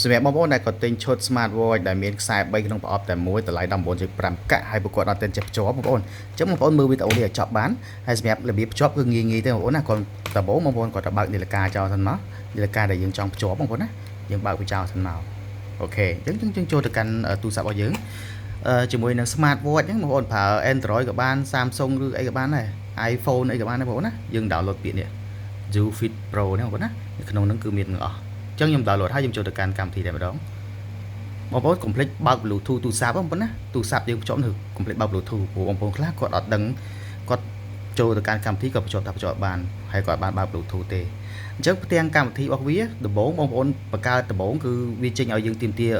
សម្រាប់បងប្អូនដែលគាត់ទិញឈុត Smart Watch ដែលមានខ្សែ3ក្នុងប្រអប់តែមួយតម្លៃ19.5កាក់ហើយពួកគាត់អត់ទាន់ចេះភ្ជាប់បងប្អូនអញ្ចឹងបងប្អូនមើលវីដេអូនេះឲ្យចប់បានហើយសម្រាប់របៀបភ្ជាប់គឺងាយងាយទេបងប្អូនណាគាត់ដំបូងបងប្អូនគាត់ទៅបើកនាឡិកាចោលសិនមកនាឡិកាដែលយើងចង់ភ្ជាប់បងប្អូនណាយើងបើកវាចោលសិនមក OK អញ្ចឹងយើងចូលទៅកាន់ទូរស័ព្ទរបស់យើងជាមួយនឹង Smart Watch ហ្នឹងបងប្អូនប្រើ Android ក៏បាន Samsung ឬអីក៏បានដែរ iPhone អីក៏បានដែរបងប្អូនណាយើង download ពាក្យនេះ Ufit Pro នេះបងប្អូនណានៅក្នុងហ្នឹងគឺមានទាំងអស់អញ្ចឹងខ្ញុំ download ហើយខ្ញុំចូលទៅកាន់កម្មវិធីតែម្ដងបងប្អូនកុំភ្លេចបើក Bluetooth ទូរស័ព្ទបងប្អូនណាទូរស័ព្ទយើងភ្ជាប់នៅកុំភ្លេចបើក Bluetooth ព្រោះបងប្អូនខ្លះគាត់អត់ដឹងគាត់ចូលទៅកាន់កម្មវិធីក៏ភ្ជាប់តែភ្ជាប់បានហើយគាត់បានបើក Bluetooth ទេអញ្ចឹងផ្ទាំងកម្មវិធីរបស់វាដំបូងបងប្អូនបង្កើតដំបូងគឺវាចេញឲ្យយើងទាមទារ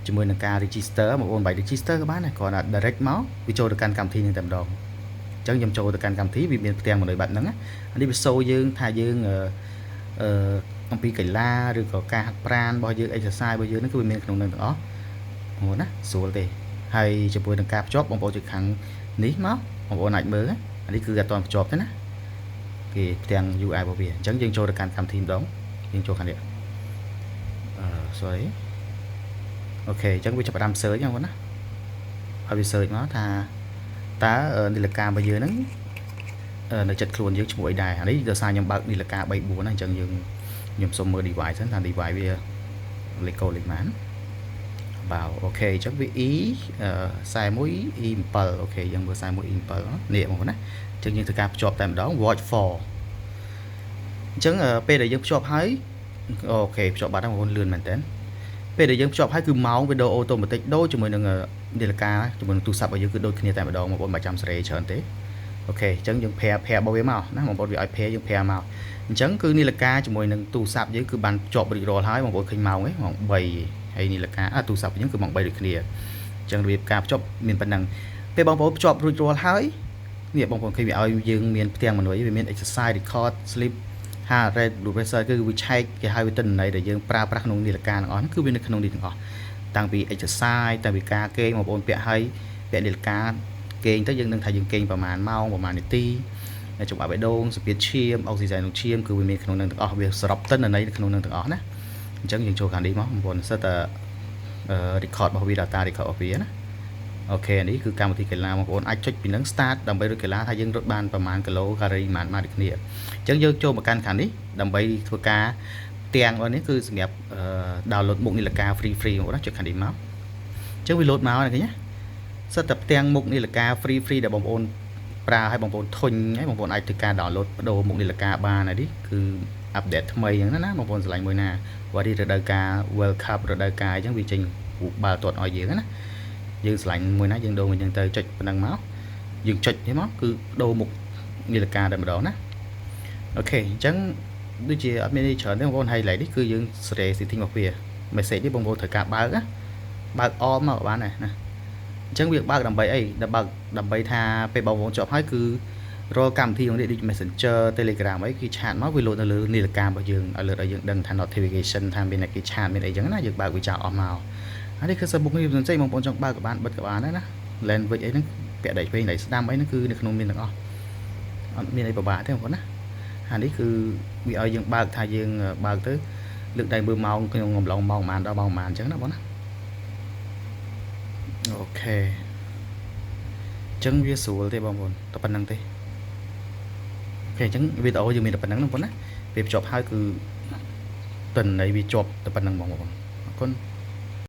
ជាមួយនឹងការ register បងប្អូនបាច់ register ក៏បានដែរគ្រាន់តែ direct មកវាចូលទៅកាន់កម្មវិធីនឹងតែម្ដងអញ្ចឹងខ្ញុំចូលទៅកាន់កម្មវិធីវាមានផ្ទាំងមនុយបែបហ្នឹងអានេះវាសូយើងថាយើងអឺអំពីកីឡាឬក៏ការហាត់ប្រាណរបស់យើង exercise របស់យើងហ្នឹងគឺវាមានក្នុងនឹងទាំងអស់បងប្អូនណាស្រួលទេហើយចំពោះនឹងការភ្ជាប់បងប្អូនជួយខាងនេះមកបងប្អូនអាចមើលអានេះគឺអត់ទាន់ភ្ជាប់ទេណាគេផ្ទាំង UI របស់វាអញ្ចឹងយើងចូលទៅកាន់កម្មវិធីម្ដងយើងចូលខាងនេះអឺ sorry OK អញ្ចឹងវាចាប់ផ្ដើម search ហ្នឹងបងណាហើយវា search មកថាតើនាឡិការបស់យើងហ្នឹងនៅចិត្តខ្លួនយើងឈ្មោះអីដែរអានេះដោយសារខ្ញុំបើកនាឡិកា3 4ណាអញ្ចឹងយើងខ្ញុំសុំមើល device សិនថា device វាលេខកូដលេខប៉ុន្មានបាទ OK អញ្ចឹងវា E 41 E7 OK យើងមើល41 E7 នេះបងប្អូនណាអញ្ចឹងយើងធ្វើការភ្ជាប់តែម្ដង watch 4អញ្ចឹងពេលដែលយើងភ្ជាប់ហើយ OK ភ្ជាប់បាត់ហើយបងប្អូនលឿនមែនតើពេលដែលយើងភ្ជាប់ហើយគឺម៉ោងវាដូរ automatic ដូរជាមួយនឹងនាឡិកាជាមួយនឹងទូរស័ព្ទរបស់យើងគឺដូចគ្នាតែម្ដងបងប្អូនមិនចាំសេរីច្រើនទេ OK អញ្ចឹងយើង pair pair របស់វាមកណាបងប្អូនវាឲ្យ pair យើង pair មកអញ្ចឹងគឺនាឡិកាជាមួយនឹងទូរស័ព្ទយើងគឺបានភ្ជាប់រួចរាល់ហើយបងប្អូនឃើញម៉ោងឯងម៉ោង3ហើយនាឡិកាអាទូរស័ព្ទយើងគឺម៉ោង3ដូចគ្នាអញ្ចឹងរបៀបការភ្ជាប់មានប៉ុណ្ណឹងពេលបងប្អូនភ្ជាប់រួចរាល់ហើយនេះបងប្អូនឃើញវាឲ្យយើងមានផ្ទាំងមនុយវាមាន exercise record sleep heart rate blood pressure គឺវាឆែកគេហៅវាទិន្នន័យដែលយើងប្រើប្រាស់ក្នុងនាឡិកាទាំងអស់គឺវានៅក្នុងនេះទាំងអស់តាំងពី exercise តាំងពីការគេងបងប្អូនពាក់ហើយពាក់នាឡិកាគេងទៅយើងនឹងថាយើងគេងប្រហែលម៉ោងប្រហែលនាទីចង្វាក់បេះដូងសម្ពាធឈាមអុកស៊ីសែនក្នុងឈាមគឺវាមានក្នុងនឹងទាំងអស់វាសរុបទិន្នន័យនៅក្នុងនឹងទាំងអស់ណាអញ្ចឹងយើងចូលខាងនេះមកបងប្អូនសិតតែ record របស់វា data record របស់វាណា OK នេះគឺកម្មវិធីកីឡាបងប្អូនអាចចុចពីនឹង start ដើម្បីរត់កីឡាថាយើងរត់បានប្រហែលគីឡូកាឡូរីប្រហែលបានដូចគ្នាអញ្ចឹងយើងចូលមកកាន់ខាងនេះដើម្បីធ្វើការផ្ទាំងរបស់នេះគឺសម្រាប់ download មុខនាឡិកា free free បងប្អូនណាចុចខាងនេះមកអញ្ចឹងវា load មកណាឃើញណាសិតតែផ្ទាំងមុខនាឡិកា free free ដែលបងប្អូនប្រើឲ្យបងប្អូនធុញហើយបងប្អូនអាចធ្វើការ download បដូរមុខនាឡិកាបានហើយនេះគឺ update ថ្មីអញ្ចឹងណាបងប្អូនស្រឡាញ់មួយណាព្រោះនេះរដូវកាល World Cup រដូវកាលអញ្ចឹងវាចេញរូបបាល់ទាត់ឲ្យយើងណាយើងស្រឡាញ់មួយណាយើងដូរមួយអញ្ចឹងទៅចុចប៉ុណ្ណឹងមកយើងចុចនេះមកគឺដូរមុខនាឡិកាតែម្ដងណា OK អញ្ចឹងដូចជាអត់មានអីច្រើនទេបងប្អូនហើយឡើយនេះគឺយើងសេរី setting របស់វា message នេះបងប្អូនត្រូវការបើកណាបើក on មកបានដែរណាអញ្ចឹងវាបើកដើម្បីអីដើម្បីបើកដើម្បីថាពេលបងប្អូនជាប់ហើយគឺរាល់កម្មវិធីរបស់នេះដូច Messenger Telegram អីគេ chat មកវាលោតនៅលើនាឡិការបស់យើងឲ្យលើឲ្យយើងដឹងថា notification ថាមានអ្នកគេ chat មានអីចឹងណាយើងបើកវាចោលអស់មកហើយនេះគឺសិបុកនេះផ្សេងៗបងប្អូនចង់បើកក៏បានបិទក៏បានដែរណា language អីហ្នឹងពាក់ដៃឆ្វេងដៃស្ដាំអីហ្នឹងគឺនៅក្នុងមានទាំងអស់អត់មានអីពិបាកទេបងប្អូនណាហើយនេះគឺវាឲ្យយើងបើកថាយើងបើកទៅលើកដៃមើលម៉ោងក្នុងកំឡុងម៉ោងប្រហែលដល់ម៉ោងប្រហែលអញ្ចឹងណាបងណា OK អញ្ចឹងវាស្រួលទេបងប្អូនតែប៉ុណ្្នឹងទេ OK អញ្ចឹងវីដេអូយើងមានតែប៉ុណ្្នឹងបងប្អូនណាពេលភ្ជាប់ហើយគឺទិន្នន័យវាជាប់តែប៉ុណ្្នឹងបងប្អូនអរគុណ។